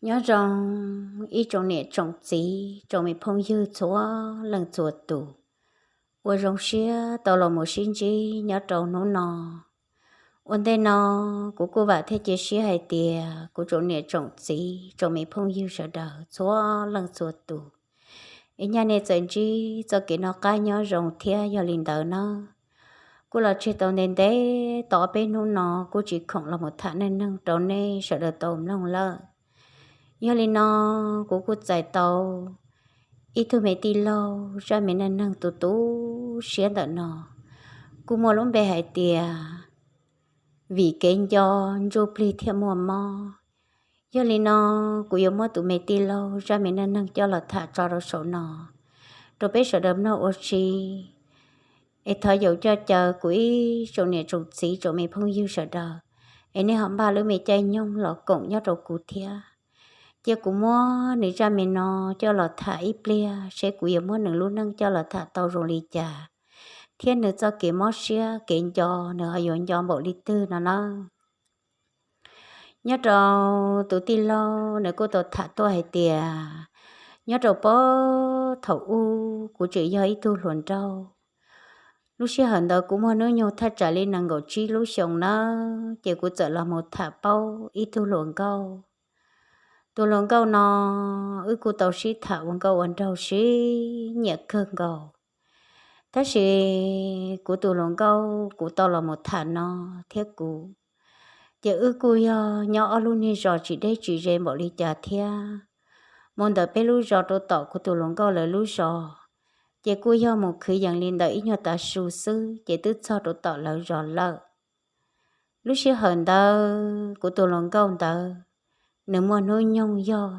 Nyob zoo ib tsoom niam tsoom txiv tsoom me phooj ywg txhua leej txhua tus, ua zoo siab tau los mus sib ntsib nyob rau hnub no. Ua ntej no, kuv kuj vam thiab cia siab hais tias kuv tsoom niam tsoom txiv tsoom me phooj ywg sawv daws txhua leej txhua tus, ib nyuag nej txawm ntsib txoj kev noj qab nyob zoo thiab. Yog li ntawd na, kuj los tseg tau ntev ntev tau ob peb hnub no kuj tsis khoom los mus tham neej neeg rau nej sawv daws tau mloog lawm. Yog li no, kuv kuj txais tau ib tug me tij laug zaj me neej neeg tu tu siab ntawm no, kuj muaj lub npe hais tias Vim kev nco ntsuj plig thiaj muaj mob. Yog li no, kuv yuav muab tus me tij laug zaj me neej neeg coj los tham tso rau saum no rau peb sawv daws mloog ua si. Es thov yaum coj caw kuv ib tsoom niam tsoom txiv tsoom me phooj ywg sawv daws, es nej ho npaj lub me caij nyoog los koom nyob rau kuv thiab. Cia kuv muab nws zaj me no coj los tham ib pliag seb kuv yuav muab nws lub neej coj los tham tau zoo li cas, thiab nws txoj kev mob siab kev nco nws ho yuav nco npaum li twg no na. Nyob rau tus tij laug nws kuj tau tham tuaj hais tias, nyob rau puag thaum ub kuv tseem yog ib tug hluas nraug. Lub sij hawm ntawd kuv muaj hnub nyoog thaj tsam li nees nkaum tsib lub xyoos nawb, ces kuv txawm los mus tham paub ib tug hluas nkauj. Tus hluas nkauj no wb kuj tau sib tham ua nkauj ua nraug sib nyiam kawg nkaus. Tab sis kuv tus hluas nkauj kuv tau los mus tham no thiab kuv, ces wb kuj yog nyob ob lub niag zos tsis deb tsis ze npaum li cas thiab. Mus ntawm peb lub zos rau tom kuv tus hluas nkauj lawv lub zos, ces kuj yog mus khwv yees li ntawm ib nyuag tav su xwb ces twb txog rau tom lawv zos lawm. Lub sij hawm ntawd kuv tus hluas nkauj ntawd, nws muaj hnub nyoog yog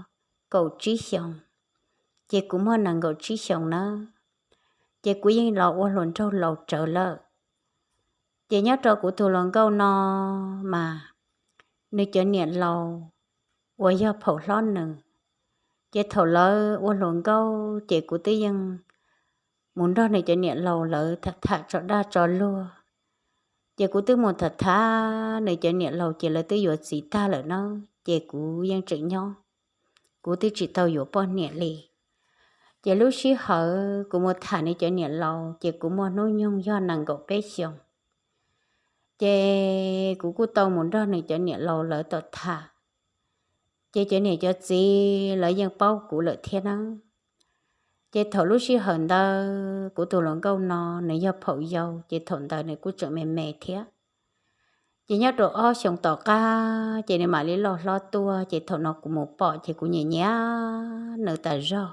kaum tsib xyoos, ces kuv muaj nees nkaum tsib xyoos nawb, ces kuv yeej los ua hluas nraug laus tsawv lawm. Ces nyob rau kuv tus hluas nkauj no mas, nws cov niam laus uas yog phaum hlob nws, ces thaum lawv ua hluas nkauj ces kuv twb yeej mus nrog nws cov niam laus lawv tham tham tso dag tso luag. Ces kuv twb mus tham tham nws cov niam laus ces lawv twb yuav txiv tag lawm na, ces kuv yeej tseem nyob, kuv twb tsis tau yuav poj niam li. Ces lub sij hawm kuv mus tham nws cov niam laus ces kuv muaj hnub nyoog yog nees nkaum peb xyoos. Ces kuv kuj tau mus nrog nws cov niam laus lawv tom tham, ces cov niam cov txiv lawv yeej paub kuv lawm thiab na. Ces thaum lub sij hawm ntawd kuv tus hluas nkauj no nws yog phaum yau, ces thaum ntawd nws kuj tseem me me thiab. Ces nyob rau ob xyoos tom qab ces nws mam li loj hlob tuaj, ces thaum no kuv mus pom ces kuv nyiam nyiam nws tas zog.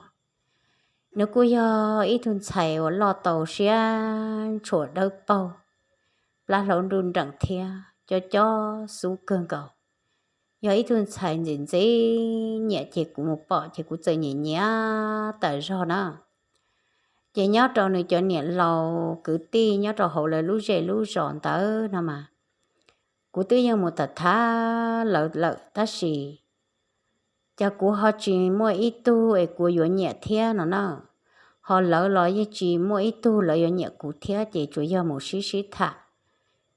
Nws kuj yog ib tug ntxhais uas loj tau siab ntshua dawb paug, plab hlaub nruj nreem thiab cob cob xub kawg nkaus. Yog ib tug ntxhais ntxim ntxim nyiam ces kuv mus pom ces kuv txawm nyiam nyiam tas zog na. Ces nyob rau nws cov niam laus kwv tij nyob rau hauv lawv lub zej lub zos ntawd no mas, kuv twb yeej mus tham tham lawv lawm tab sis cas kuv ho tsis muaj ib tug es kuv yuav nyiam thiab no na. Ho lawv los yeej tsis muaj ib tug lawv yuav nyiam kuv thiab, ces tsuas yog mus sib sib tham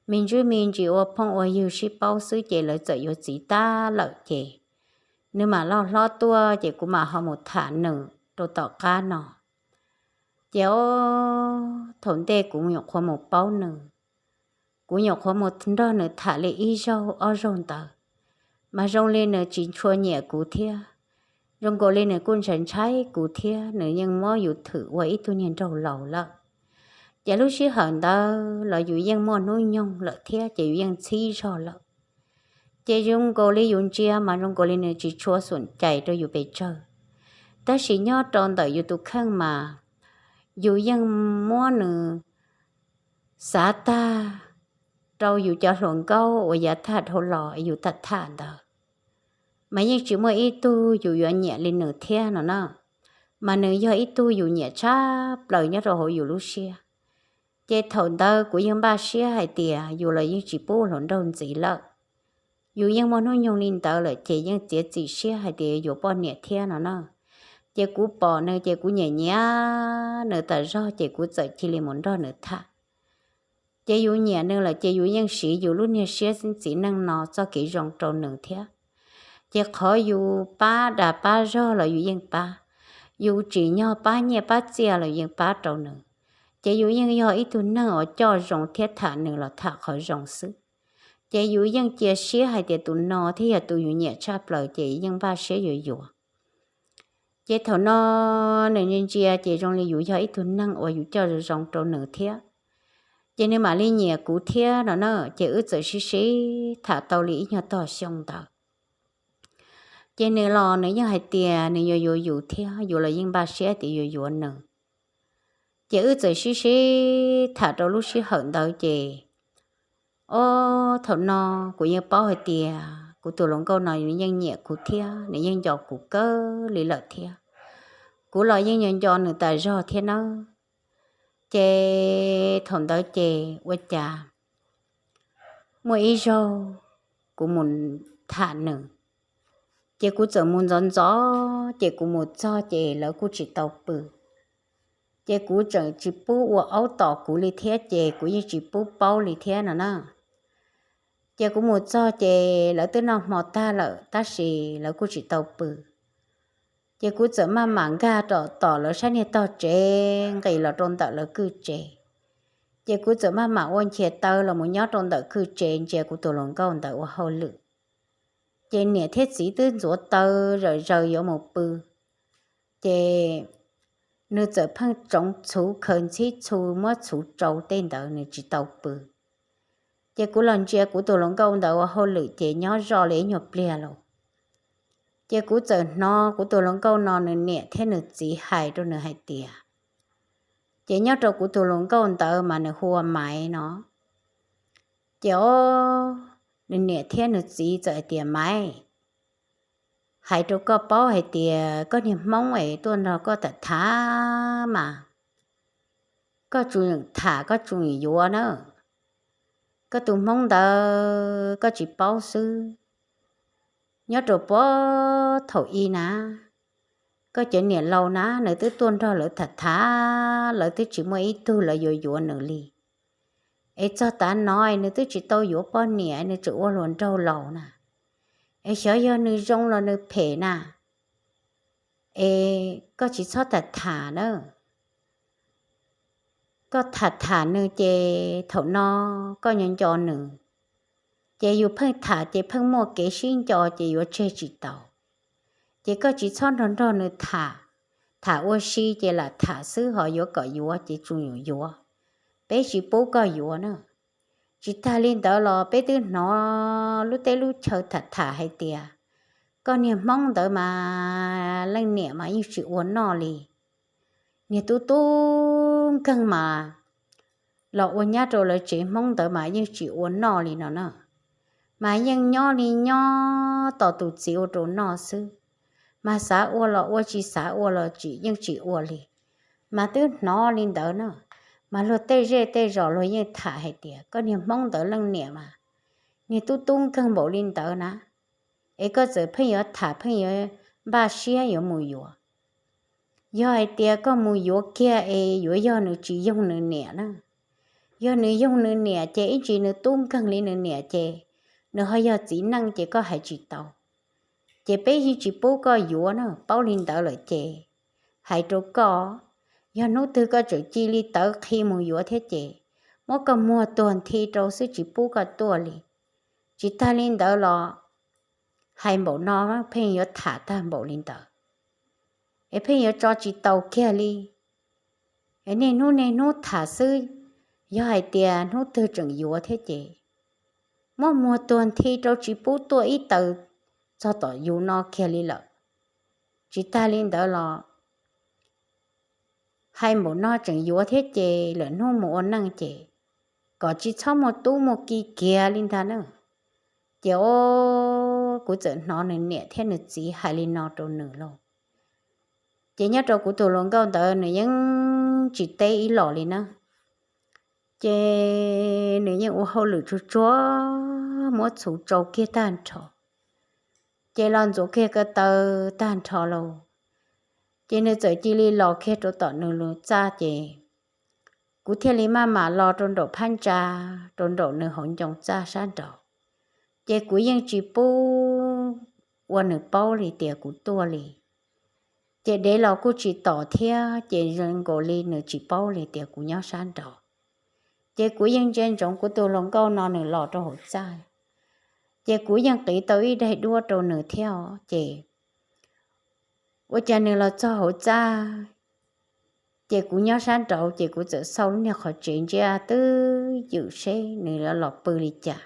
me ntsis me ntsis ua phooj ua ywg sib paub xwb ces lawv txawm yuav txiv tag lawm ces nws mam loj hlob tuaj ces kuv mam ho mus tham nws rau tom qab no. Ces o, thaum ntej kuv nyuam qhuav mus paub nws, kuv nyuam qhuav mus nrog nws tham li ib zaug ob zaug ntawd, mas zoo li nws tsis tshua nyiam kuv thiab. Zoo nkaus li nws kuj ntshai ntshai kuv thiab, nws yeej muab yus thwm ua ib tug niag nraug laus lawm. Ces lub sij hawm ntawd los yus yeej muaj hnub nyoog lawm thiab ces yus yeej txhib zog lawm. Ces zoo nkaus li yus ntsia mas zoo nkaus li nws tsis tshua xum cais rau yus pes tsawg, tab sis nyob rau ntawm yus tus kheej mas yus yeej muab nws xav tag rau yus cov hluas nkauj uas yav tag dhau los yus tham tham ntawd, mas yeej tsis muaj ib tug yus yuav nyiam li nws thiab no na. Mas nws yog ib tug yus nyiam tshaj plaws nyob rau hauv yus lub siab. Ces thaum ntawd kuv yeej npaj siab hais tias yus los yeej tsis pub hluas nraug ntxiv lawm. Yus yeej muaj hnub nyoog li ntawd lawm ces yeej txiav txim siab hais tias yuav poj niam thiab no na. Ces kuv pom nws ces kuv nyiam nyiam nws tas zog ces kuv txawm cia li mus nrog nws tham. Ces yus nyiam nws lawm ces yus yeej siv yus lub niag siab txiv neej no txoj kev zoo rau nws thiab. Ces qhov yus pab dag pab zog los yus yeej pab, yus tsim nyog pab nyiaj pab txiaj los yeej pab rau nws. Ces yus yeej yog ib tug neeg uas coj zoo thiab tham nws los tham qhov zoo xwb. Ces yus yeej cia siab hais tias tus no thiaj yog tus yus nyiam tshaj plaws ces yeej npaj siab yuav yuav. Ces thaum no nws ntsia ntsia ces zoo li yus yog ib tug neeg uas yus coj zoo zoo rau nws thiab, ces nws mam li nyiam kuv thiab no na. Ces wb txawm sib sib tham tau li ib nyuag tog xyoo ntawd. Ces nws los nws yeej hais tias nws yuav yuav yus thiab, yus los yeej npaj siab tias yuav yuav nws. Ces wb txawm sib sib tham rau lub sij hawm ntawd ces, o, thaum no kuv yeej paub hais tias kuv tus hluas nkauj no nws yeej nyiam kuv thiab nws yeej nco kuv kawg li lawm thiab. Kuv los yeej nco nco nws tas zog thiab nawb. Ces thaum ntawd ces ua cas muaj ib zaug kuv mus tham nws, ces kuv txawm mus ntxov ntxov, ces kuv mus txog ces lawv kuj tsis tau pw. Ces kuv tseem tsis pub ua aub tom kuv li thiab ces kuv yeej tsis pub paub li thiab no na. Ces kuv mus txog ces lawv twb noj hmo tag lawm tab sis lawv kuj tsis tau pw. Ces kuv txawm maj mam nkag rau tom lawv sab niag tog tsev nqis los rau ntawm lawv kwj tsev. Ces kuv txawm maj mam ua nchias taw los mus nyob rau ntawm kwj tsev ntsia kuv tus hluas nkauj ntawd ua hauj lwm. Ces niam thiab txiv twb ntxuav taw zawm zaws yuav mus pw. Ces nws txawm pheej tsoov txhuv khaws ntxhib txhu muab txhuv tsau tej ntawd nws tsis tau pw. Ces kuv los ntsia kuv tus hluas nkauj ntawd ua hauj lwm ces nyob zoj li ib nyuag pliag lauj. Ces kuv txawm hnov kuv tus hluas nkauj no nws niam thiab nws txiv hais rau nws hais tias, ces nyob rau kuv tus hluas nkauj ntawd mas nws hu ua Maiv no. Ces o, nws niam thiab nws txiv txawm hais tias, Maiv, hais rau koj paub hais tias koj niag Hmoob es tuaj nrog koj tham tham mas koj tsuas yeem tham koj tsuas yeem yuav na. Koj tus Hmoob ntawd koj tsis paub xwb. Nyob rau puag thaum ub na, koj cov niam laus na nws twb tuaj nrog lawv tham tham, lawv twb tsis muaj ib tug lawv yuav yuav nws li. Es txog tav no nws twb tsis tau yuav poj niam, nws tseem ua hluas nraug laus na. Es xyov yog nws zoo los nws phem na. Es koj tsis txhob tham tham na. Koj tham tham nws ces thaum no koj nco nco nws, ces yus pheej tham ces pheej muaj kev sib nco ces yuav tseg tsis tau. Ces koj tsis txhob nrog nrog nws tham, tham ua si ces lam tham xwb ho yuav kom yuav ces tsuas yus yuav, peb tsis pub koj yuav na. Tsis tag li ntawd los peb twb hnov lub teb lub chaw tham tham hais tias koj niag Hmoob ntawd mas leej niam mas yeej tsis ua noj li. Niag tub tub nkeeg mas los ua nyab rau lawv tsev Hmoob ntawd mas yeej tsis ua noj li no na. Mas yeej nyob li nyob tos tus txiv ua rau noj xwb. Mas xav ua los ua, tsis xav ua los tsis, yeej tsis ua li. Mas twb hnov li ntawd na. Mas luag tej zej tej zos luag yeej tham hais tias koj niag Hmoob ntawd leej niam mas niag tub tub nkeeg npaum li ntawd na, es koj txawm pheej yuav tham pheej yuav npaj siab yuav mus yuav. Yog hais tias koj mus yuav kiag es yuav yog nws tsis yoog nws niam na. Yog nws yoog nws niam ces ib ntsis nws tub nkeeg li nws niam ces nws ho yog txiv neej ces koj hais tsis tau. Ces peb yeej tsis pub koj yuav na, paub li ntawd lawm ces hais rau koj, yog hnub twg koj tseem cia li tawv qhi mus yuav thiab ces muab koj muag tuag nthi rau xwb tsis pub koj tuaj li. Tsis tag li ntawd los hais npaum no pheej yuav tham tag npaum li ntawd, es pheej yuav tso tsis tau kiag li. Es niaj hnub niaj hnub tham xwb, yog hais tias hnub twg tseem yuav thiab ces muab muag tuag nthi rau tsis pub tuaj ib taws txog tom yus no kiag li lawm. Tsis tag li ntawd los hais npaum no tseem yuav thiab ces lwm hnub mus ua neej ces kom tsis txhob muaj tub muaj ki kiag li ntag na. Ces o, kuv txawm hnov nws niam thiab nws txiv hais li no rau nws lauj. Ces nyob rau kuv tus hluas nkauj ntawd nws yeej tsis teb ib los li na. Ces nws yeej ua hauj lwm tsuag tsuag muab txhuv tsau kiag tag nrho, ces los ntxuav kiag ko taw tag nrho lauj. Ces nws txawm cia li los kiag rau tom nws lub txaj ces kuv thiaj li maj mam los rau nraum phab ntsa, rau nraum nws hauv ncoo txaj sab nraud. Ces kuv yeej tsis pub ua nws paub li tias kuv tuaj li. Ces dev los kuj tsis tom thiab, ces zoo nkaus li nws tsis paub li tias kuv nyob sab nraud. Ces kuv yeej ntsia ntsoov kuv tus hluas nkauj no nws los rau hauv txaj, ces kuv yeej qiv tau ib daim duab rau nws thiab os. Ces ua cas nws los txog hauv txaj, ces kuv nyob sab nraud, ces kuv txawm xauj lub niag qhov tsev ntsia twb ywm seb nws los pw li cas.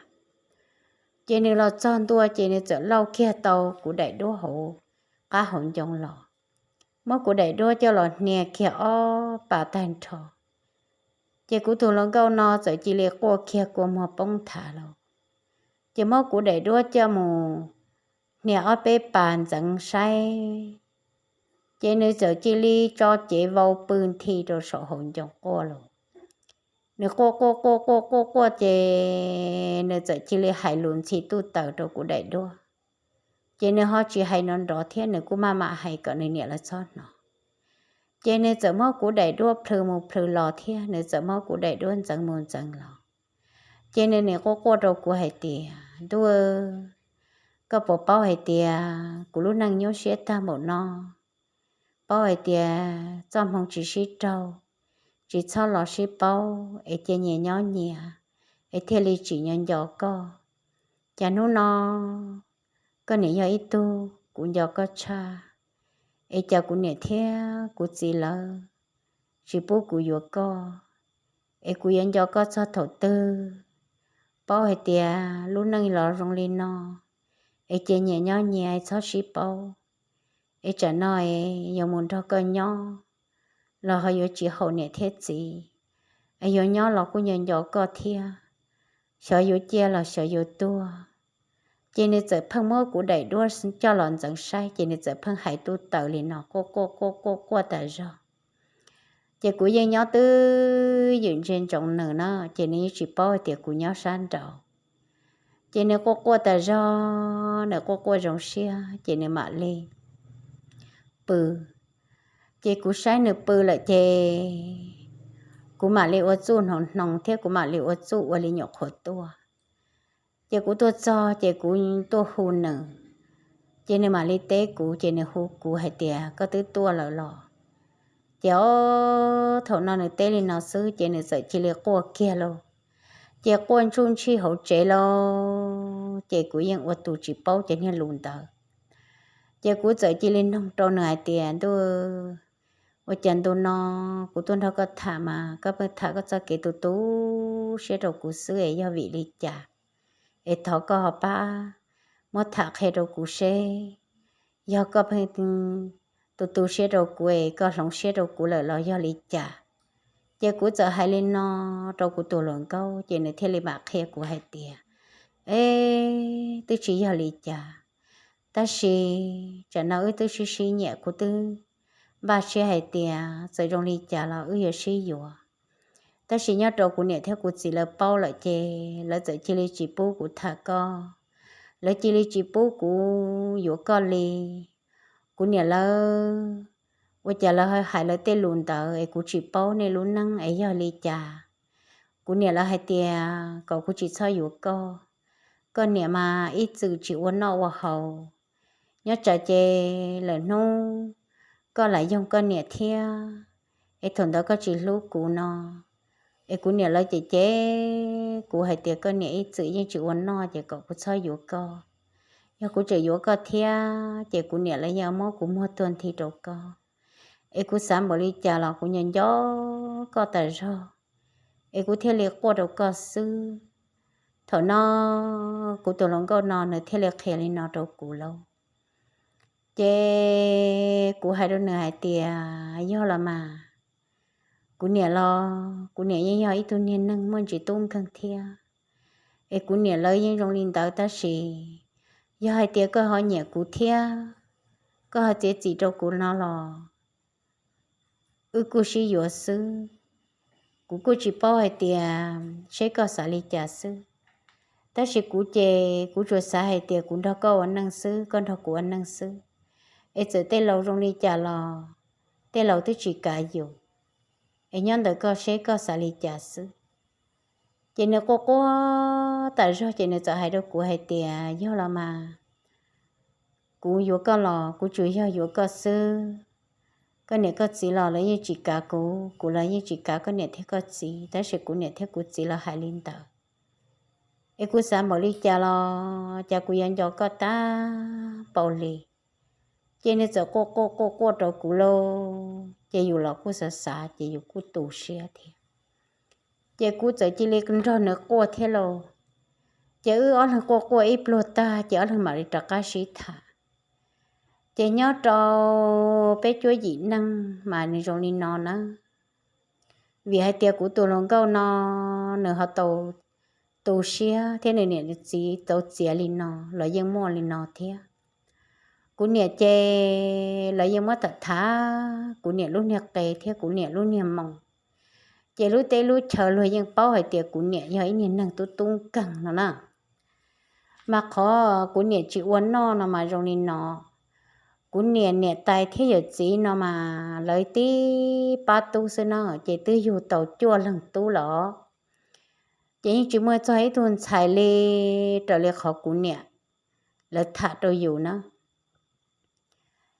Ces nws los txog ntua, ces nws txawm lauj kiag tau kuv daim duab hauv qab hauv ncoo los, muab kuv daim duab coj los hnia kiag ob pas tag nrho. Ces kuv tus hluas nkauj no txawm cia li quaj kiag kua muag poob nthav lauj. Ces muab kuv daim duab coj mus hnia ob peb pas ntxeev saib, ces nws txawm cia li tso cev vau pw nthi rau saum hauv ncoo quaj lauj. Nws quaj quaj quaj quaj quaj quaj, ces nws txawm cia li hais lus ntxhi tuj taws rau kuv daim duab. Ces nws ho tsis hais nrov nrov thiab, nws kuj maj mam hais kom nws niam lawv txhob hnov. Ces nws txawm muab kuv daim duab plhws mus plhws los thiab, nws txawm muab kuv daim duab ntxeev mus ntxeev los. Ces nws nim quaj quaj rau kuv hais tias, Ntuj, koj puas paub hais tias kuv lub neej nyuaj siab tag npaum no? Paub hais tias txoj hmoo tsis sib raug, tsis txhob los sib paub es cia nyias nyob nyias, es thiaj li tsim nyog nco koj. Cas hnub no koj niam yog ib tug kuv nco koj tshaj, es cas kuv niam thiab kuv txiv lawv tsis pub kuv yuav koj, es kuv yuav nco koj txog thaum twg? Paub hais tias lub neej los zoo li no, es cia nyias nyob nyias txhob sib paub, es tsam no es yuav mus nrog koj nyob los ho yuav tsis haum niam thiab txiv, es yuav nyob los kuj nco nco koj thiab, xyov yuav ciaj los xyov yuav tuag. Ces nws txawm pheej muab kuv daim duab coj los ntxeev saib, ces nws txawm pheej hais tuj taws li no quaj quaj quaj quaj quaj tas zog. Ces kuv yeej nyob twb ywm ntsia ntsoov nws na, ces nws yeej tsis paub hais tias kuv nyob sab nraud. Ces nws quaj quaj tas zog, nws quaj quaj zoo siab, ces nws mam li pw. Ces kuv saib nws pw lawm ces kuv mam li ua txuj hnoos hnoos thiab kuv mam li ua txuj ua li nyuam qhuav tuaj. Ces kuv tuaj txog ces kuv tuaj hu nws, ces nws mam li teb kuv, ces nws hu kuv hais tias, Koj twb tuaj lawm los? Ces o, thaum no nws teb li no xwb ces nws txawm cia li quaj kiag lauj. Ces quaj ntsuj ntshij hauv tsev lauj, ces kuv yeej ua tus tsis paub cov niag lus ntawd. Ces kuv txawm cia li noog rau nws hais tias, Ntuj, ua cas ntu no kuv tuaj nrog koj tham mas koj pheej tham koj txoj kev tu tu siab rau kuv xwb es yog vim li cas? Es thov koj ho pab muab tham qhia rau kuv seb, yog koj pheej tu tu siab rau kuv es koj hloov siab rau kuv lawm los yog li cas? Ces kuv txawm hais li no rau kuv tus hluas nkauj, ces nws thiaj li mam qhia kuv hais tias, E, twb tsis yog li cas, tab sis tsam no wb twb sib sib nyiam, kuv twb npaj siab hais tias txawm zoo li cas los wb yuav sib yuav. Tab sis nyob rau kuv niam thiab kuv txiv lawv paub lawm ces lawv txawm cia li tsis pub kuv tham koj, lawv cia li tsis pub kuv yuav koj li. Kuv niam lawv, ua cas lawv hais lawv tej lus ntawd es kuv tsis paub nej lub neej es yog li cas? Kuv niam lawv hais tias kom kuv tsis txhob yuav koj, koj niam mas ib txwm tsis ua noj ua haus, nyob tsam ces lawm hnub koj lam yoog koj niam thiab, es thaum ntawd koj tsis hlub kuv no. Es kuv niam lawv cem cem kuv hais tias koj niam ib txwm yeej tsis ua noj ces kom kuv txhob yuav koj. Yog kuv tseem yuav koj thiab ces kuv niam lawv yeej muab kuv muag tuag nthi rau koj. Es kuv xav npaum li cas los kuv nco nco koj tas zog, es kuv thiaj li quaj rau koj xwb. Thaum no kuv tus hluas nkauj no nws thiaj li qhia li no rau kuv lauj. Ces kuv hais rau nws hais tias, Yog los mas, kuv niam los kuv niam yeej yog ib tug niag neeg muaj ntsis tub nkeeg thiab, es kuv niam lawv yeej zoo li ntawd, tab sis yog hais tias koj ho nyiam kuv thiab koj ho txiav txim rau kuv no los wb kuj sib yuav xwb. Kuv kuj tsis paub hais tias seb koj xav li cas xwb, tab sis kuv ces kuv tsuas xav hais tias kuv nrog koj ua neej xwb, koj nrog kuv ua neej xwb. Es txawm tej laus zoo li cas los tej laus twb tsis kav yus, es nyob ntawm koj seb koj xav li cas xwb. Ces nws quaj quaj tas zog ces nws txawm hais rau kuv hais tias, Yog los mas, kuv yuav koj los kuv tsuas yog yuav koj xwb. Koj niam koj txiv los lawv yeej tsis kav kuv, kuv los yeej tsis kav koj niam thiab koj txiv, tab sis kuv niam thiab kuv txiv lawv hais li ntawd. Es kuv xav npaum li cas los cas kuv yuav nco koj tag npaum li. Ces nws txawm quaj quaj quaj quaj rau kuv lauj, ces yus los kuj xav xav ces yus kuj tu siab thiab. Ces kuv txawm cia li nrog nws quaj thiab lauj. Ces wb ob leeg quaj quaj ib pluag tag ces ob leeg mam li rov qab sib tham. Ces nyob rau peb cuab yim neej mas nws zoo li no na. Vim hais tias kuv tus hluas nkauj no nws ho tau tu siab thiab nws niam nws txiv tau txiav li no los yeej muaj li no thiab. Kuv niam ces lawv yeej muab tham tham kuv niam lub niag qe thiab kuv niam lub niag moo. Ces lub teb lub chaw luag yeej paub hais tias kuv niam yog ib niag neeg tub tub nkeeg no na. Mas qhov kuv niam tsis ua noj no mas zoo li no. Kuv niam niam tais thiab yawm txiv no mas lawv tib pab tub xwb na, ces twb yug tau cuaj leeg tub lawm. Ces yeej tsis muaj txog ib tug ntxhais li raws li qhov kuv niam lawv tham rau yus na.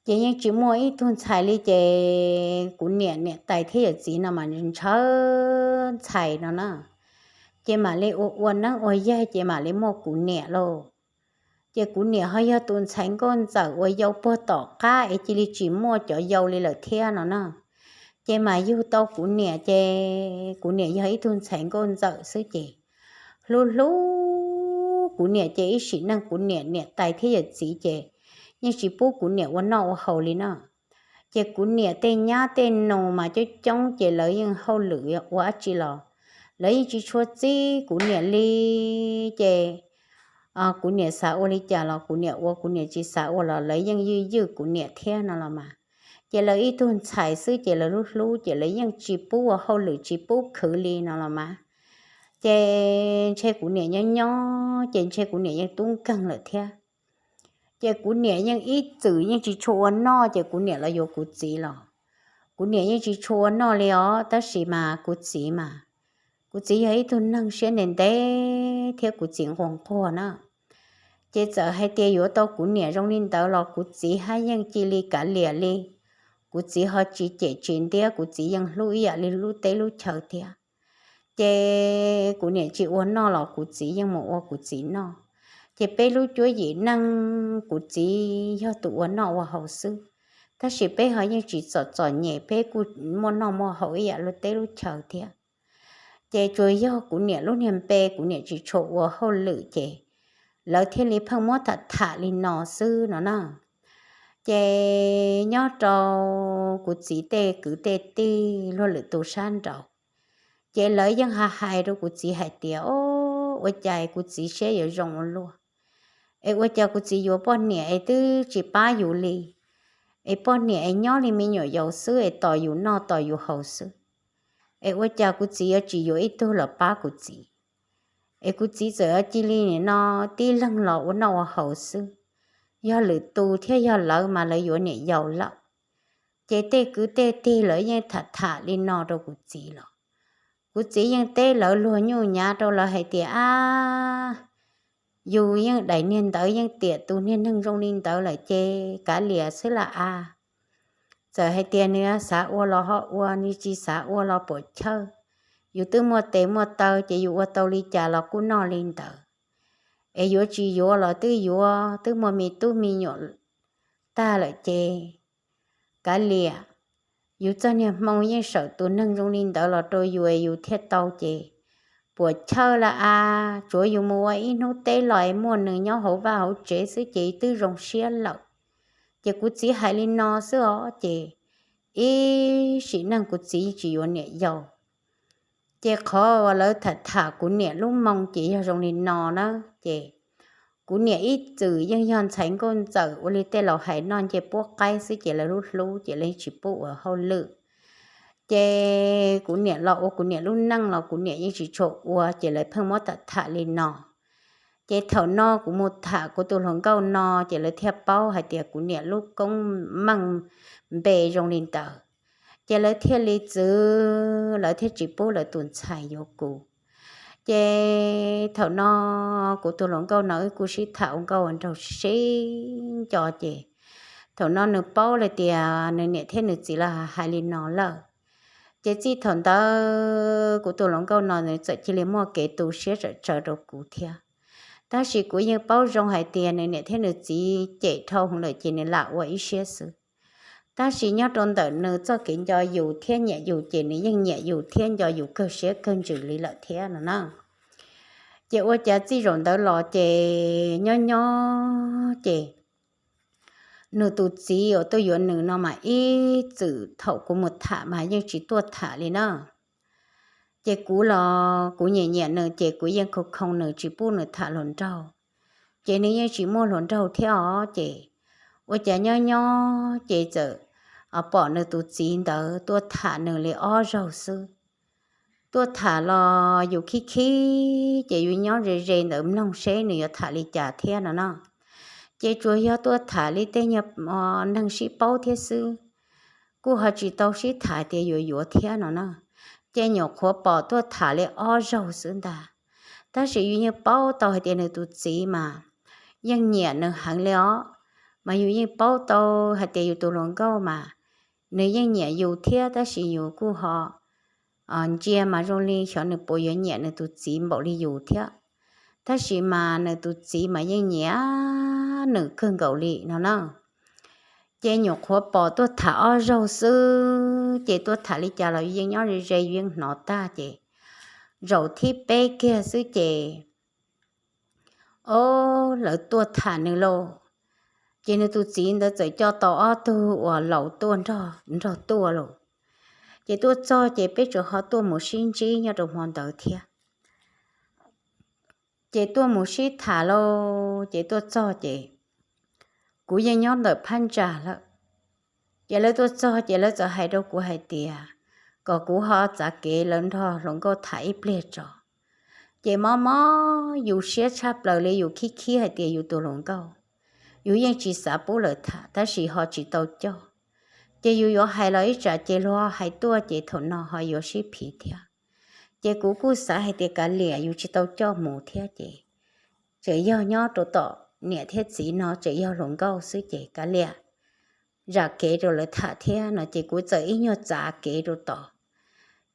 Ces yeej tsis muaj ib tug ntxhais li ces kuv niam niam tais thiab yawm txiv no mas ntshaw ntxhais no na. Ces mam li ua ua neeb ua yaig ces mam li muaj kuv niam lauj. Ces kuv niam ho yog tus ntxhais nkauj ntxawm uas yau puag tom qab es cia li tsis muaj cov yau li lawm thiab no na. Ces mam yug tau kuv niam ces kuv niam yog ib tug ntxhais nkauj ntxawm xwb ces hlub hlub kuv niam ces ib sim neej kuv niam niam tais thiab yawm txiv ces yeej tsis pub kuv niam ua noj ua haus li no. Ces kuv niam tej nyab tej nus mas coob coob ces lawv yeej hauj lwm ua dab tsi los lawv yeej tsis tshua txib kuv niam li. Ces kuv niam xav ua li cas los kuv niam ua, kuv niam tsis xav ua los lawv yeej ywj ywj kuv niam thiab no los mas. Ces lawv ib tug ntxhais xwb ces lawv hlub hlub ces lawv yeej tsis pub ua hauj lwm tsis pub khwv li no los mas. Ces ntshe kuv niam nyob nyob ces ntshe kuv niam yeej tub nkeeg lawm thiab. Ces kuv niam yeej ib txwm yeej tsis tshua ua noj ces kuv niam los yuav kuv txiv los. Kuv niam yeej tsis tshua ua noj li os tab sis mas kuv txiv mas, kuv txiv yog ib tug neeg siab ntev ntev thiab kuv txiv nquag nquag na. Ces txawm hais tias yuav tau kuv niam zoo li ntawd los kuv txiv haj yeej cia li kav liam li. Kuv txiv ho tsis cem tsis ntiab, kuv txiv yeej hlub ib yam li lub teb lub chaw thiab. Ces kuv niam tsis ua noj los kuv txiv yeej mus ua kuv txiv noj. Ces peb lub cuab yim neej kuv txiv yog tus ua noj ua haus xwb, tab sis peb ho yeej tsis txom txom nyem, peb kuj muaj noj muaj haus ib yam lub teb lub chaw thiab. Ces tsuas yog kuv niam lub niag npe kuv niam tsis tshua ua hauj lwm ces lawv thiaj li pheej muab tham tham li no xwb no na. Ces nyob rau kuv txiv tej kwv tej tij luag lwm tus sab nraud, ces lawv yeej hais hais rau kuv txiv hais tias, O, ua cas kuv txiv siab yuav zoo ua luaj, es ua cas kuv txiv yuav poj niam es twb tsis pab yus li, es poj niam es nyob li me nyuam yaus xwb es tos yus noj tos yus haus xwb, es ua cas kuv txiv yuav tsis yuav ib tug los pab kuv txiv, es kuv txiv txawm cia li nim no tib leeg los ua noj ua haus xwb, yog lwm tus thiab yog lawv mas lawv yuav niam yau lawm. Ces tej kwv tej tij lawv yeej tham tham li no rau kuv txiv los kuv txiv yeej teb lawv luag nyuj nyav rau lawv hais tias, A, yus yeej daim niag ntawd yeej tiam tus niag neeg zoo li ntawd lawm ces kav liam xwb lam a. Txawm hais tias nws xav ua los ho ua, nws tsis xav ua los puam chawj. Yus twb muaj tes muaj taw ces yus ua tau li cas los kuj noj li ntawd. Es yuav tsis yuav los twb yuav, twb muaj me tub me nyuam tag lawm ces kav liam. Yus txoj niag hmoo yeej sawm tus neeg zoo li ntawd los rau yus es yus thiaj tau ces puam chawj lawm a. Tsuav yus mus ua ib hnub teb los es muaj nws nyob hauv vaj hauv tsev xwb ces twb zoo siab lawm. Ces kuv txiv hais li no xwb os ces ib sim neej kuv txiv tsis yuav niam yau. Ces qhov uas lawv tham tham kuv niam lub moo ces yog zoo li no na. Ces kuv niam ib txwm yeej yog ntxhais nkauj ntxawm ua li tej laus hais noj ncej puab qaib xwb ces lawv hlub hlub ces lawv tsis pub ua hauj lwm. Ces kuv niam los ua kuv niam lub neej los kuv niam yeej tsis tshua ua ces lawv pheej muab tham tham li no. Ces thaum no kuv mus tham kuv tus hluas nkauj no ces lawv thiaj paub hais tias kuv niam lub koob meej npe zoo li ntawd. Ces lawv thiaj li txwv, lawv thiaj tsis pub lawv tus ntxhais yuav kuv. Ces thaum no kuv tus hluas nkauj no wb kuj sib tham ua nkauj ua nraug sib nco ces thaum no nws paub li tias nws niam thiab nws txiv los hais li no lawm. Ces txij thaum ntawd kuv tus hluas nkauj no nws txawm cia li muaj kev tu siab tsawm tsaws rau kuv thiab. Tab sis kuv yeej paub zoo hais tias nws niam thiab nws txiv cem dhau hwv lawm ces nws lam ua ib siab xwb. Tab sis nyob rau ntawm nws txoj kev nco yus thiab nyiam yus ces nws yeej nyiam yus thiab nco yus kawg siab kawg ntsws li lawm thiab no na. Ces ua cas txij zaum ntawd los ces nyob nyob ces nws tus txiv uas tuaj yuav nws no mas ib txwm thaum kuv mus tham mas yeej tsis tuaj tham li na. Ces kuv los kuv nyiam nyiam nws ces kuv yeej khoo khoo nws tsis pub nws tham hluas nraug, ces nws yeej tsis muaj hluas nraug thiab os. Ces ua cas nyob nyob ces txawm pom nws tus txiv ntawd tuaj tham nws li ob zaug xwb. Tuaj tham los yus khib khib ces yus nyob ze ze ntawd mloog seb nws yuav tham li cas thiab no na. Ces tsuas yog tuaj tham li tej nyuag neeg sib paub thiab xwb, kuj ho tsis tau sib tham tias yuav yuav thiab no na. Ces nyuam qhuav pom tuaj tham li ob zaug xwb ntag. Tab sis yus yeej paub tau hais tias nws tus txiv mas yeej nyiam nws heev li os. Mas yus yeej paub tau hais tias yus tus hluas nkauj mas nws yeej nyiam yus thiab tab sis yus kuj ho ntsia mas zoo li xyov nws puas yuav nyiam nws tus txiv npaum li yus thiab. Tab sis mas nws tus txiv mas yeej nyiam nws kawg nkaus li no na. Ces nyuam qhuav pom tuaj tham ob zaug xwb ces tuaj tham li cas los yus yeej nyob ze ze yus yeej hnov tag ces zaum thib peb kiag xwb ces o, lawv tuaj tham nws lauj. Ces nws tus txiv ntawd txawm coj tau ob tug uas laus tuaj nrog tuaj lauj. Ces tuaj txog ces peb tsuas ho tuaj mus sib ntsib nyob rau hmo ntawd thiab. Ces tuaj mus sib tham lauj, ces tuaj txog ces kuv yeej nyob ntawm phab ntsa lawm. Ces lawv tuaj txog ces lawv txawm hais rau kuv hais tias kom kuv ho txav kev lawv nrog hluas nkauj tham ib pliag tso. Ces mob mob yus siab tshaj plaws li, yus khib khib hais tias yus tus hluas nkauj, yus yeej tsis xav pub lawv tham tab sis ho tsis tau coj. Ces yus yuav hais los ib tsam ces luag hais tuaj ces thaum no ho yuav sib phiv thiab. Ces kuv kuj xav hais tias kav liam, yus tsis tau coj mus thiab ces tseem yog nyob rau tom niam thiab txiv no tseem yog hluas nkauj xwb ces kav liam, zam kev rau lawv tham thiab no ces kuv txawm ib nyuag txav kev rau tod.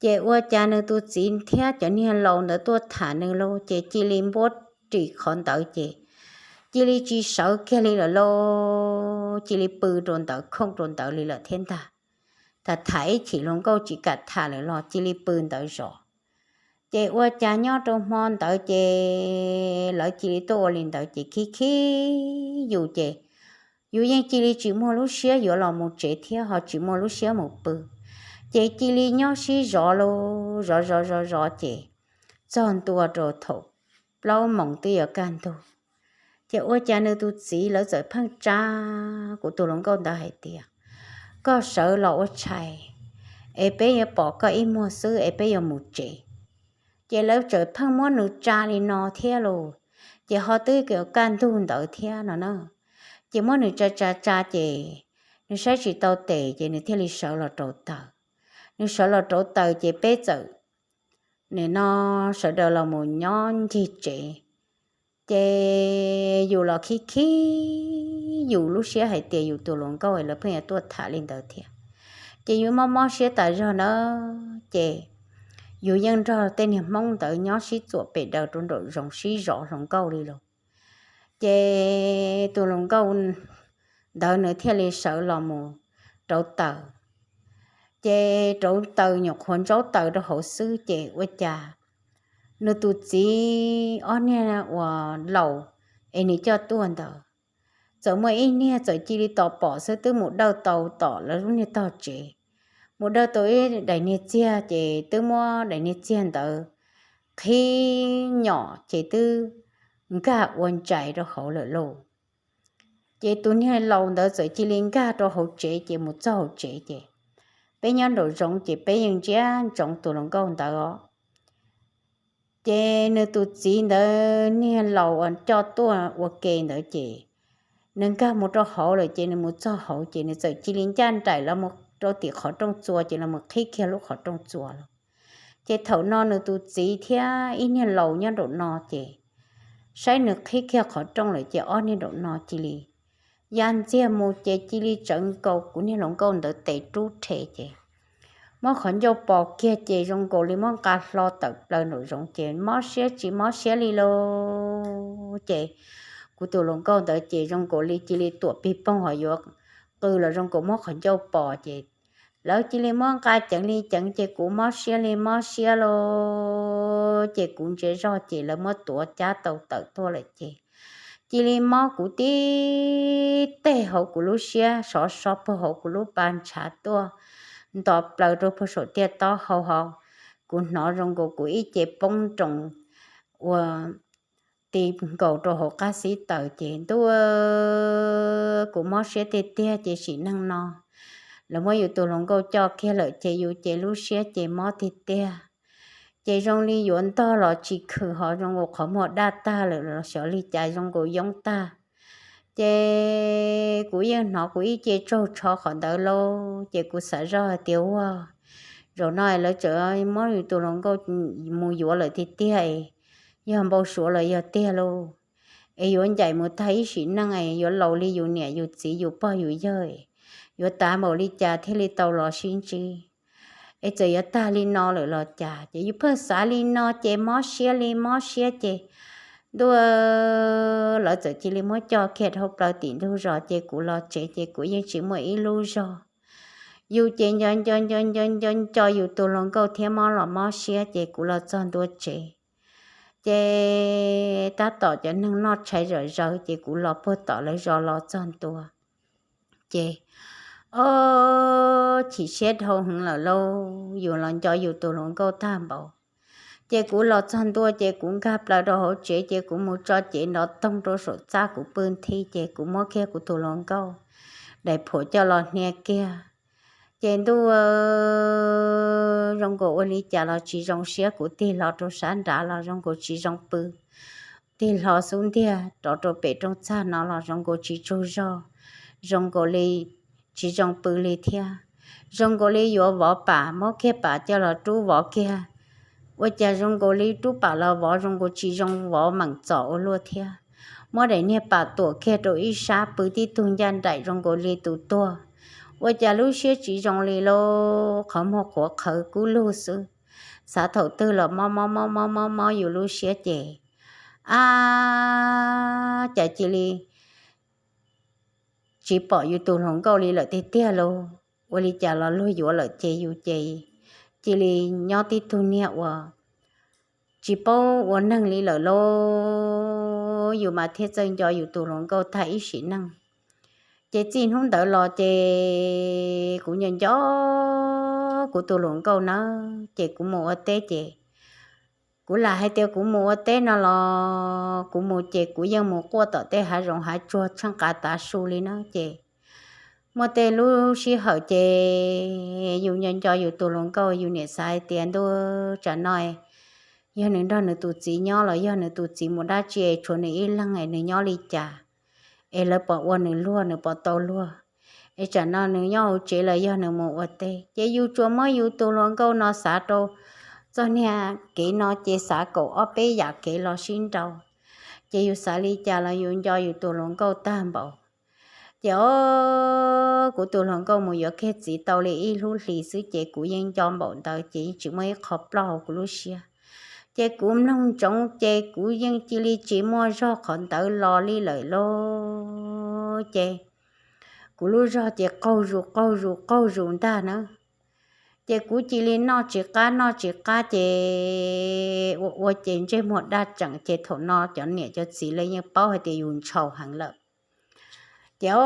Ces ua cas nws tus txiv thiab cov niag laus ntawd tuaj tham nws lauj, ces cia li npuab ris qhov ntawd ces cia li tsis sawv kiag li lawm lauj, cia li pw rau ntawd khooj rau ntawd li lawm thiab ntag. Tham tham ib chim hluas nkauj tsis kam tham lawm los cia li pw ntawd zov. Ces ua cas nyob rau hmo ntawd ces lawv cia li tuaj ua li ntawd ces khib khib yus ces yus yeej cia li tsis muaj lub siab yuav los mus tsev thiab ho tsis muaj lub siab mus pw. Ces cia li nyob sib zov lauj, zov zov zov zov ces txog ntua rau thaum plaub moos twb yuav kaj ntug. Ces ua cas nws tus txiv lawv txawm pheej tsa kuv tus hluas nkauj ntawd hais tias, koj sawv los ua tshais es peb yuav pom koj ib muag xwb es peb yuav mus tsev. Ces lawv txawm pheej muab nws tsa li no thiab lauj. Ces ho twb yuav kaj ntug ntawd thiab no na. Ces muab nws tsa tsa tsa ces nws saib tsis tau tes ces nws thiaj li sawv los rauv taws. Nws sawv los rauv taws ces peb txawm nim no sawv daws los mus nyob ncig tsev. Ces yus los khib khib yus lub siab hais tias yus tus hluas nkauj lawv pheej yuav tuaj tham li ntawd thiab. Ces yus mob mob siab tas zog na, ces yus yeej nrog tej niag Hmoob ntawd nyob sib txuam pem daws rau nraum zoov sib zov hluas nkauj li lauj. Ces tus hluas nkauj ntawd nws thiaj li sawv los mus rauv taws. Ces rauv taws nyuam qhuav ntsaub taws rau hauv xwb ces ua cas nws tus txiv ob niag uas laus es nws coj tuaj ntawd txawm muaj ib niag txawm cia li tos pom xwb twb mus dawj tau tom lawv lub niag tog tsev. Mus dawj tau ib daim niag txiag ces twb muab daim niag txiag ntawd qhib nyom ces twb nkag ua ntsais rau hauv lawm lauj. Ces tus niag laus ntawd txawm cia li nkag rau hauv tsev ces mus txog hauv tsev ces peb nyob nraum zoov ces peb yeej ntsia ntsoov tus hluas nkauj ntawd os. Ces nws tus txiv ntawd niag laus uas coj tuaj ua ke ntawd ces nws nkag mus rau hauv lawm ces nws mus txog hauv ces nws txawm cia li ncaj nraim los rau tim qhov rooj txua ces los qhib kiag lub qhov rooj txua los. Ces thaum no nws tus txiv thiab ib niag laus nyob nraum no ces saib nws qhib kiag qhov rooj lawm ces ob niag nraum no cia li ya ntxiag mus ces cia li tsawv nkaus kuv niag hluas nkauj ntawd tes rub rhe ces muab qhov ncauj pos kiag ces zoo nkaus li muab nqa hlo tawm plaws nraum zoov ces mob siab tsis mob siab li lauj. Ces kuv tus hluas nkauj ntawd ces zoo nkaus li cia li tuam pig poog ho yuav qw los zoo nkaus muab qhov ncauj pos ces lawv cia li muab nqa ceev li ceev ces kuv mob siab li mob siab lauj. Ces kuv ntsia zog ces lawv muab tuav cab tau tawm tuaj lawm ces cia li mob kuv tib teg hauv kuv lub siab sov so puag hauv kuv lub pa ntshav tuaj nto plaws rau puag saum tiaj taub hau ho kuv hnov zoo nkaus kuv ib ce poob nroos ua ti nkaus rau hauv qab xib taws ces ntuj, kuv mob siab tiag tiag ces sim neej no lawv muab yus tus hluas nkauj coj kiag lawm ces yus ces lub siab ces mob tiag tiag. Ces zoo li yuav ntog los tsis khwm ho zoo nkaus qhov muag daj tag lawm los xyov li cas zoo nkaus yoob tag. Ces kuv yeej hnov kuv ib ce tsaug tsho qhov ntawd lauj ces kuv xav zoj hais tias ua zaum no lawv tseem muab yus tus hluas nkauj mus yuav lawm tiag tiag, yog npau suav los yog tiag lauj. Es yuav ncaim mus tag ib sim neej es yuav laus li yus niam yus txiv yus pog yus yawg, yuav tav npaum li cas thiaj li tau los sib ntsib. Es txawm yuav tag li no lawm los cas ces yus pheej xav li no ces mob siab li mob siab ces ntuj, lawv txawm cia li muab coj kiag dhau plaws tim ntug zos ces kuv los tsev ces kuv yeej tsis muaj ib lub zog. Yus ces nco nco nco nco nco nco yus tus hluas nkauj thiab mob los mob siab ces kuv los txog ntua tsev ces tab tom cov neeg noj tshais zom zaws ces kuv los puag tom lawv zos los txog ntua ces ob chim siab dhau heev lawm lauj, yus los nco yus tus hluas nkauj tag npaum. Ces kuv los txog ntua ces kuv nkag plaws rau hauv tsev ces kuv mus tso cev nrov toog rau saum txaj kuv pw nthi ces kuv muab kiag kuv tus hluas nkauj daim phuam coj los hnia kiag. Ces ntuj, zoo nkaus ua li cas los tsis zoo siab, kuv tig hlo rau sab nrad los zoo nkaus tsis zoo pw, tig hlo xub ntiag rov rau pem rooj txag no los zoo nkaus tsis tsaug zog, zoo nkaus li tsis zoo pw li thiab. Zoo nkaus li yuav vov pam, muab kiag pam coj los rub vov kiag, ua cas zoo nkaus li rub pam los vov zoo nkaus tsis zoo, vov meem txom ua luaj thiab. Muab daim niag pam tuam kiag rau ib sab pw tib tug ncaj nraim zoo nkaus li tus tuag. Ua cas lub siab tsis zoo li lauj, qhov muag qhuav qhawv kub lug xwb. Xav thaum twg los mob mob mob mob mob mob yus lub siab ces ab, cas cia li tsis pom yus tus hluas nkauj li lawm tiag tiag lauj. Ua li cas los luag yuav lawm ces yus ces cia li nyob tib tug niag uas tsis paub ua neeg li lawm lauj. Yus mas thiaj txawj nco yus tus hluas nkauj tag ib sim neej. Ces txij hnub ntawd los ces kuv nco nco kuv tus hluas nkauj nawb, ces kuv mus ua teb ces kuv lam hais tias kuv mus ua teb no los kuv mus ces kuv yeej mus quaj tom tej hav zoov hav tsuag tsheej qav tav su li na ces muaj tej lub sij hawm ces yus nco nco yus tus hluas nkauj, yus niam xav hais tias ntuj, tsam no yog nws nrog nws tus txiv nyob los yog nws tus txiv mus dab tsi es tshuav nws ib leeg es nws nyob li cas, es lawv puas ua nws luag, nws puas tau luag, es tsam no nws nyob hauv tsev los yog nws mus ua teb. Ces yus tsuas muab yus tus hluas nkauj no xav rau txoj niag kev no ces xav kaum ob peb yam kev los sib nrau. Ces yus xav li cas los yus nco yus tus hluas nkauj tag npaum. Ces o, kuv tus hluas nkauj mus yuav kiag txiv tau li ib lub hlis xwb ces kuv yeej nco npaum ntawd ces yeej tsis muaj ib qho ploj hauv kuv lub siab. Ces kuv mloog ntsoov ces kuv yeej cia li tsis muaj zog qhov ntawd los li lawm lauj. Ces kuv lub zog ces qaug zus qaug zus qaug zus ntag na. Ces kuv cia li noj tsis qab noj tsis qab ces ua ua ces ntsej muag daj tseem ces thaum no cov niam cov txiv lawv yeej paub hais tias yus ntshaus heev lawm. Ces o,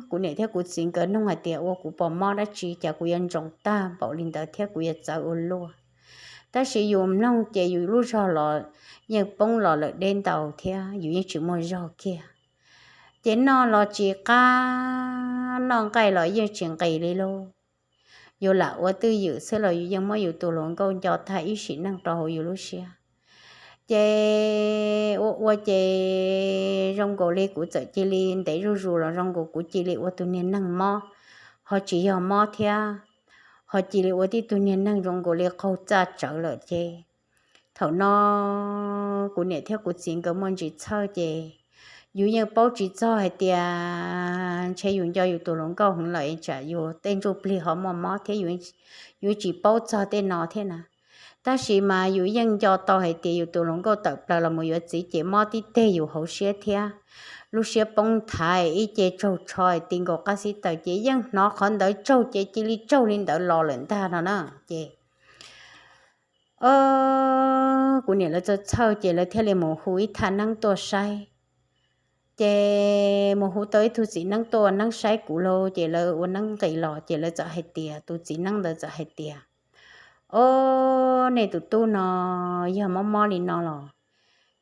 kuv niam thiab kuv txiv nkawd nug hais tias ua kuv puas mob dab tsi cas kuv yuav ntsoov tag npaum li ntawd thiab kuv yuav txawv ua luaj. Tab sis yus mloog ces yus lub zog los yeej poob los lawm deb ntau thiab yus yeej tsis muaj zog kiag. Ces noj los tsis qab, noj nqaij los yeej tsis nqis li lauj. Yus lam ua twj ywm xwb los yus yeej muab yus tus hluas nkauj nco tag ib sim neej rau hauv yus lub siab. Ces ua ua ces zoo nkaus li kuv txawm cia li ntev zuj zus los zoo nkaus kuv cia li ua tus niag neeg mob, ho tsis yog mob thiab. ho cia li ua tib tug niag neeg zoo nkaus li qaug txaj tsawv lawm ces thaum no kuv niam thiab kuv txiv nkawd muaj ntsis txhawj ces yus yeej paub tsis txog hais tias ntshe yus nco yus tus hluas nkauj heev lawm tsam yus tej ntsuj plig ho muaj mob thiab, yus tsis paub txog tej no thiab na. Tab sis mas yus yeej nco tau hais tias yus tus hluas nkauj tawm plaws los mus yuav txiv ces mob tib teg yus hauv siab thiab, lub siab poob nthav ib ce tsaug tsho ti nkaus qab xib taws ces yeej hnov qhov ntawd tsaug ces cia li tsaug li ntawd los lawm ntag no na. Ces kuv niam lawv txhawj txhawj ces lawv thiaj li mus hu ib thaj neeb tuaj saib. Ces mus hu tau ib tug txiv neeb tuaj ua neeb saib kuv lauj, ces lawv ua neeb nqis los ces lawv txawm hais tias, tus txiv neeb ntawd txawm hais tias, Ob, nej tus tub no yog mob mob li no los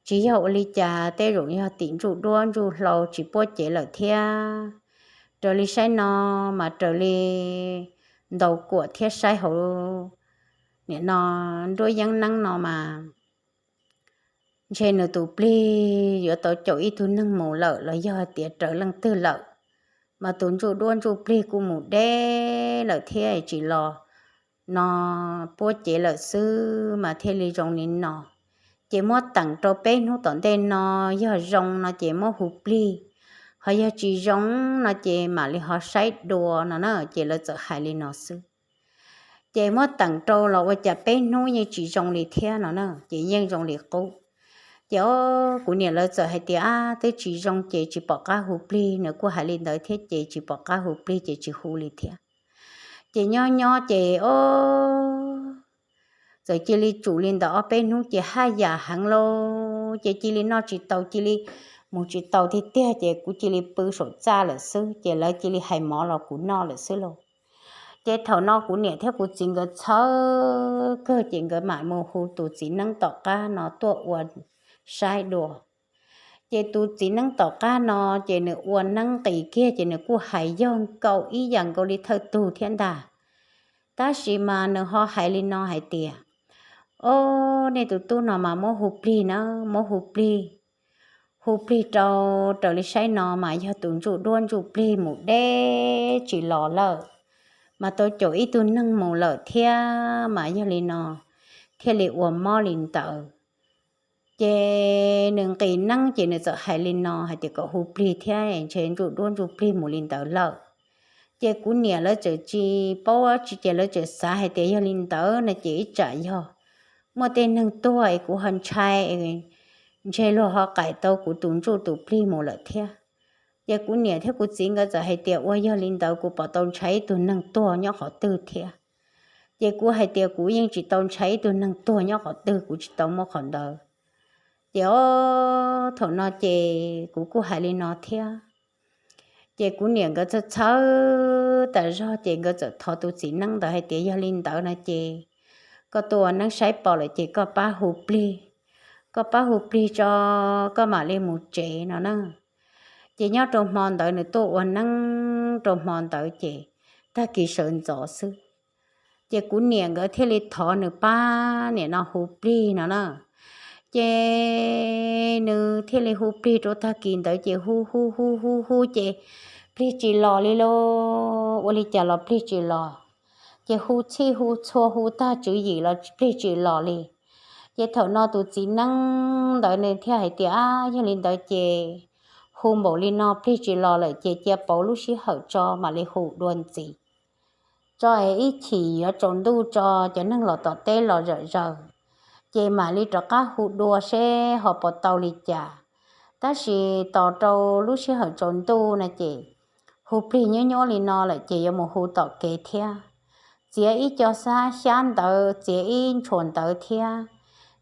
tsis yog ua li cas, tej zaum yog tim ntsuj duab ntsuj hlau tsis puab cev lawm thiab. Raws li saib no mas raws li ntaus kuam thiab saib hauv nim no nruab yeeb neeb no mas ntshe nws tus plig yuav tau caum ib tug neeg mus lawm los yog hais tias raws leej twg lawm, mas tus ntsuj duab ntsuj plig kuj mus deb lawm thiab tsis los no, puab cev lawm xwb mas thiaj li zoo li no. Ces muab teem rau peb hnub tom ntej no, yog zoo no ces muab hu plig, ho yog tsis zoo no ces mam li ho saib dua no na. Ces lawv txawm hais li no xwb. Ces muab teem rau los ua cas peb hnub yeej tsis zoo li thiab no na, ces yeej zoo li qub. Ces o, kuv niam lawv txawm hais tias, Ab, twb tsis zoo ces tsis pom qab hu plig, nws kuj hais li ntawd thiab ces tsis pom qab hu plig ces tsis hu li thiab. Ces nyob nyob ces o, txawm cia li tsum li ntawd ob peb hnub ces haj yam heev lauj, ces cia li noj tsis tau, cia li mus tsis tau tiag tiag, ces kuv cia li pw saum txaj lawm xwb, ces lawv cia li hais mov los kuv noj lawm xwb lauj. Ces thaum no kuv niam thiab kuv txiv nkawd txhawj kawg ces nkawd mam mus hu tus txiv neeb tom qab no tuaj ua saib dua. Ces tus txiv neeb tom qab no ces nws ua neeb nqis kiag ces nws kuj hais yog nkaus ib yam nkaus li thawj tug thiab ntag. Tab sis mas nws ho hais li no hais tias, Ob, nej tus tub no mas muab hu plig na, muab hu plig. Hu plig rau, raws li saib no mas yog tus ntsuj duab ntsuj plig mus deb tsis los lawm, mas tau caum ib tug neeg mus lawm thiab, mas yog li no thiaj li ua mob li ntawd. Ces nws nqis neeb ces nws txawm hais li no hais tias kom hu plig thiab ntshe ntsuj duab ntsuj plig mus li ntawd lawm. Ces kuv niam lawv txawm tsis paub tsis ces lawv txawm xav hais tias yog li ntawd no ces ib tsam yog muaj tej neeg tuag es kuv ho ntshai, ntshe luag ho qaim tau kuv tus ntsuj tus plig mus lawm thiab. Ces kuv niam thiab kuv txiv nkawd txawm hais tias ua yog li ntawd kuv pom tau ntshai ib tug neeg tuag nyob qhov twg thiab. Ces kuv hais tias kuv yeej tsis tau ntshai ib tug neeg tuag nyob qhov twg, kuv tsis tau muaj qhov ntawd. Ces o, thaum no ces kuv kuj hais li no thiab. Ces kuv niam nkawd txhawj txhawj tas zog ces nkawd txawm thov tus txiv neeb ntawd hais tias yog li ntawd no ces koj tuaj ua neeb saib pom lawm ces koj pab hu plig, koj pab hu plig tso, koj mam li mus tsev no na. Ces nyob rau hmo ntawd nws tuaj ua neeb rau hmo ntawd ces tag kis sawv ntxov xwb. Ces kuv niam nkawd thiaj li thov nws pab nim no hu plig no na. Ces nws thiaj li hu plig rau tag kis ntawd ces hu hu hu hu hu ces plig tsis los li lauj, ua li cas los plig tsis los. Ces hu txhij hu txhua hu tag tswv yim los plig tsis los li. Ces thaum no tus txiv neeb ntawd nws thiaj hais tias, Ab, yog li ntawd ces hu npaum li no plig tsis los lawm ces cia pauv lub sij hawm tso mam li hu dua ntxiv. Tso es ib chim yuav tsaus ntuj tso cov neeg los tom teb los zom zaws, ces mam li rov qab hu dua seb ho puas tau li cas. Tab sis tos rau lub sij hawm tsaus ntuj no ces hu plig nyuab nyuab li no lawm ces yuav mus hu tom kev thiab. Txiav ib co xab xyab ntawv, txiav ib ntshua ntawv thiab,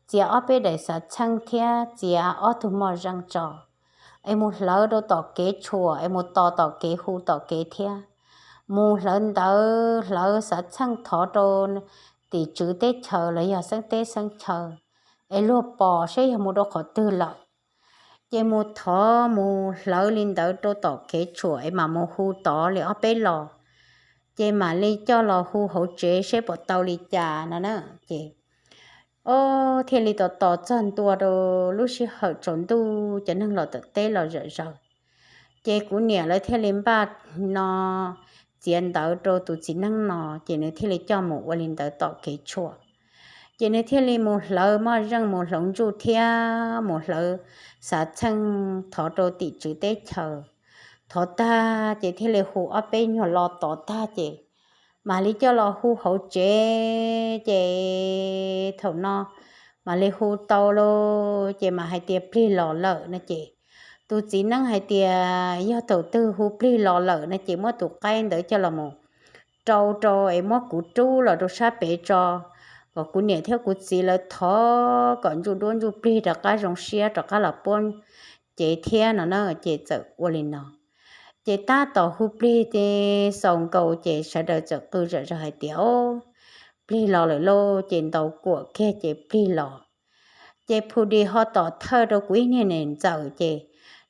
txiav ob peb daim xav txheej thiab txiav ob tug moj zeej tso, es mus hlawv rau tom kev tshuam es mus tos tom kev hu tom kev thiab. Mus hlawv ntawv hlawv xav txheej thov rau tim tswv teb chaws los yog xeeb teb xeeb chaw, es luag pom seb yog mus rau qhov twg lawm. Ces mus thov mus hlawv li ntawd rau tom kev tshuam es mam mus hu tod li ob peb los, ces mam li coj los hu hauv tsev seb puas tau li cas no na. Ces o, thiaj li tos tos txog ntua rau lub sij hawm tsaus ntuj cov neeg los tom teb los zom zaws. Ces kuv niam lawv thiaj li npaj no txiav ntawv rau tus txiv neeb no, ces nws thiaj li coj mus ua li ntawd tom kev tshuam. Ces nws thiaj li mus hlawv moj zeej, mus hlawv ntsuj thiab mus hlawv xav txheej thov rau tim tswv teb chaws. Thov tag ces thiaj li hu ob peb nyuag lo tod tag ces mam li coj los hu hauv tsev. Ces thaum no mam li hu tau lawm ces mam hais tias plig los lawm no ces tus txiv neeb hais tias yog thaum twg hu plig los lawm no ces muab tus qaib ntawd coj los mus rau rau es muab kuv rub los rau sab pem tso, kom kuv niam thiab kuv txiv lawv thov kom ntsuj duab ntsuj plig rov qab zoo siab rov qab los puab cev thiab no na. Ces txawm ua li no. Ces tab tom hu plig xaus nkaus ces sawv daws txawm qw zom zaws hais tias, Ob, plig los lawm lauj! Ces ntaus kuam kiag ces plig los. Ces phu dis ho tom thawj rau kuv ib niag niam ntxawm ces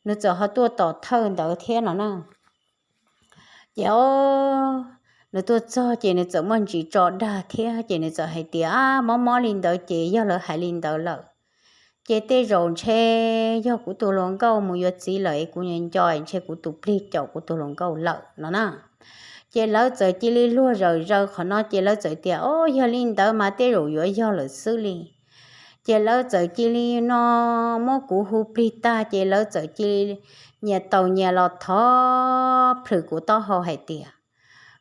nws txawm ho tuaj tom thawj ntawd thiab no na. Ces ob, nws tuaj txog ces nws txawm muaj ntsis tso dag thiab ces nws txawm hais tias, Ab, mob mob li ntawd ces yog lawv hais li ntawd lawm ces tej zaum ntshe yog kuv tus hluas nkauj mus yuav txiv lawm es kuv nco nco ntshe kuv tus plig caum kuv tus hluas nkauj lawm no na. Ces lawv txawm cia li luag zawm zaws qhov no ces lawv txawm tias, Ob, yog li ntawd mas tej zaum yuav yog lawm xwb li. Ces lawv txawm cia li no muab kuv hu plig tag ces lawv txawm cia li nyias taus nyias los thov plhws kuv taub hau hais tias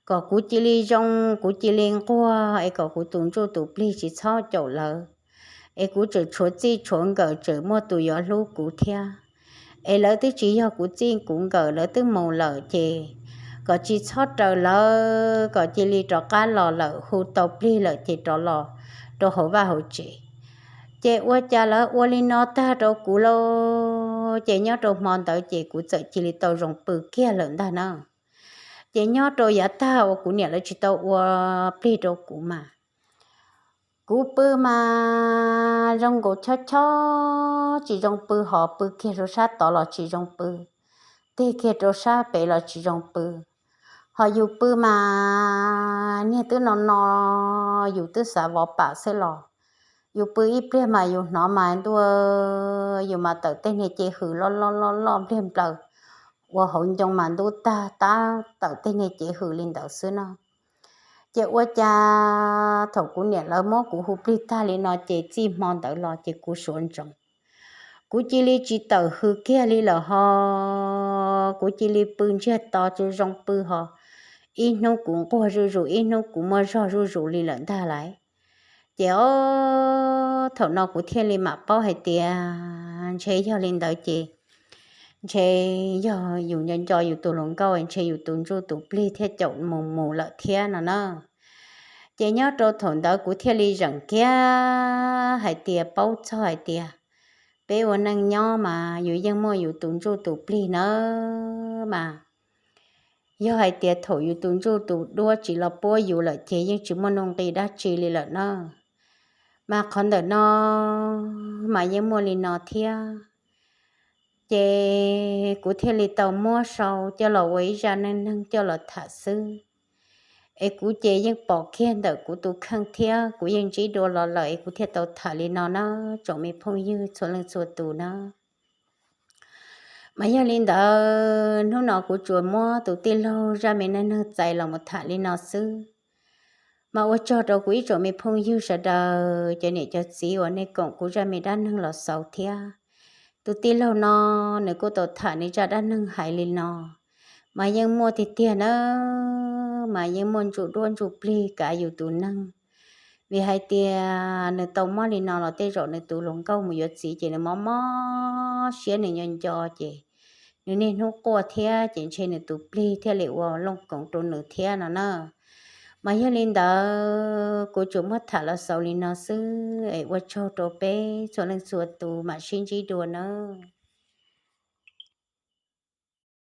kom kuv cia li zoo, kuv cia li nquag es kom kuv tus ntsuj tus plig tsis txhob caum lawv, es kuv tseem tshuav txij tshuav nkawm tseem muaj tus yuav hlub kuv thiab. Es lawv twb tsis yog kuv txij kuv nkawm, lawv twb mus lawm ces kom tsis txhob raws lawv, kom cia li rov qab los lawm, hu tau plig lawm ces rov los rau hauv vaj hauv tsev. Ces ua cas lawv ua li no tag rau kuv lauj, ces nyob rau hmo ntawd ces kuv txawm cia li tau zoo pw kiag lawm ntag na. Ces nyob rau yav tag uas kuv niam lawv tsis tau ua plig rau kuv mas, kuv pw mas zoo nkaus chob chob tsis zoo pw, ho pw kiag rau sab tod los tsis zoo pw, tig kiag rau sab pem los tsis zoo pw. Ho yus pw mas niag twb no no, yus twb xav vov pam xwb los yus pw ib pliag mas yus hnov mas ntuj, yus mas tawm tej niag cev hws loj loj loj loj npliag nplaws ua hauv ncoo mas ntub tag tab tawm tej niag cev hws li ntawd xwb no. Ces ua cas thaum kuv niam lawv muab kuv hu plig tag li no ces txij hmo ntawd los ces kuv suav ntsoov, kuv cia li tsis tawm hws kiag li lawm ho kuv cia li pw ntsiag to tsis zoo pw ho, ib hnub kuv nquag zuj zus ib hnub kuv muaj zog zuj zus li lawm ntag lauj. Ces ob, thaum no kuv thiaj li mam paub hais tias ntshe yog li ntawd ces ntshe yog yus nco nco yus tus hluas nkauj, ntshe yus tus ntsuj tus plig thiaj caum mus mus lawm thiab no na. Ces nyob rau thaum ntawd kuv thiaj li zeem kiag hais tias paub txog hais tias peb ua neej nyob mas yus yeej muaj yus tus ntsuj tus plig nawb mas. Yog hais tias thaum yus tus ntsuj tus duab tsis los puab yus lawm ces yeej tsis muaj nuj nqis dab tsi li lawm na. Mas qhov ntawm no mas yeej muaj li no thiab. Ces kuv thiaj li tau muab sau coj los ua ib zaj neej neeg coj los tham xwb. Es kuv ces yeej pom kiag ntawm kuv tus kheej thiab kuv yeej ntsib dua los lawm es kuv thiaj tau tham li no na tsoom me phooj ywg txhua leej txhua tus na. Mas yog li ntawd hnub no kuv tsuas muab tus tij laug zaj me neej neeg txais los mus tham li no xwb. Mas ua tsaug rau kuv ib tsoom me phooj ywg sawv daws, cov niam cov txiv uas nej koom kuv zaj me dab neeg los xaus thiab. Tus tij laug no nws kuj tau tham nws zaj dab neeg hais li no, mas yeej muaj tiag tiag na, mas yeej muaj ntsuj duab ntsuj plig kav yus tus neeg. Vim hais tias nws tau mob li no los tej zaum nws tus hluas nkauj mus yuav txiv ces nws mob mob siab nws nco nco ces nws niaj hnub quaj thiab ces ntshe nws tus plig thiaj li ua looj koov rau nws thiab no na. Mas yog li ntawd kuv tsuas muab tham los xaus li no xwb es ua tsaug rau peb txhua leej txhua tus mam sib ntsib dua nawb.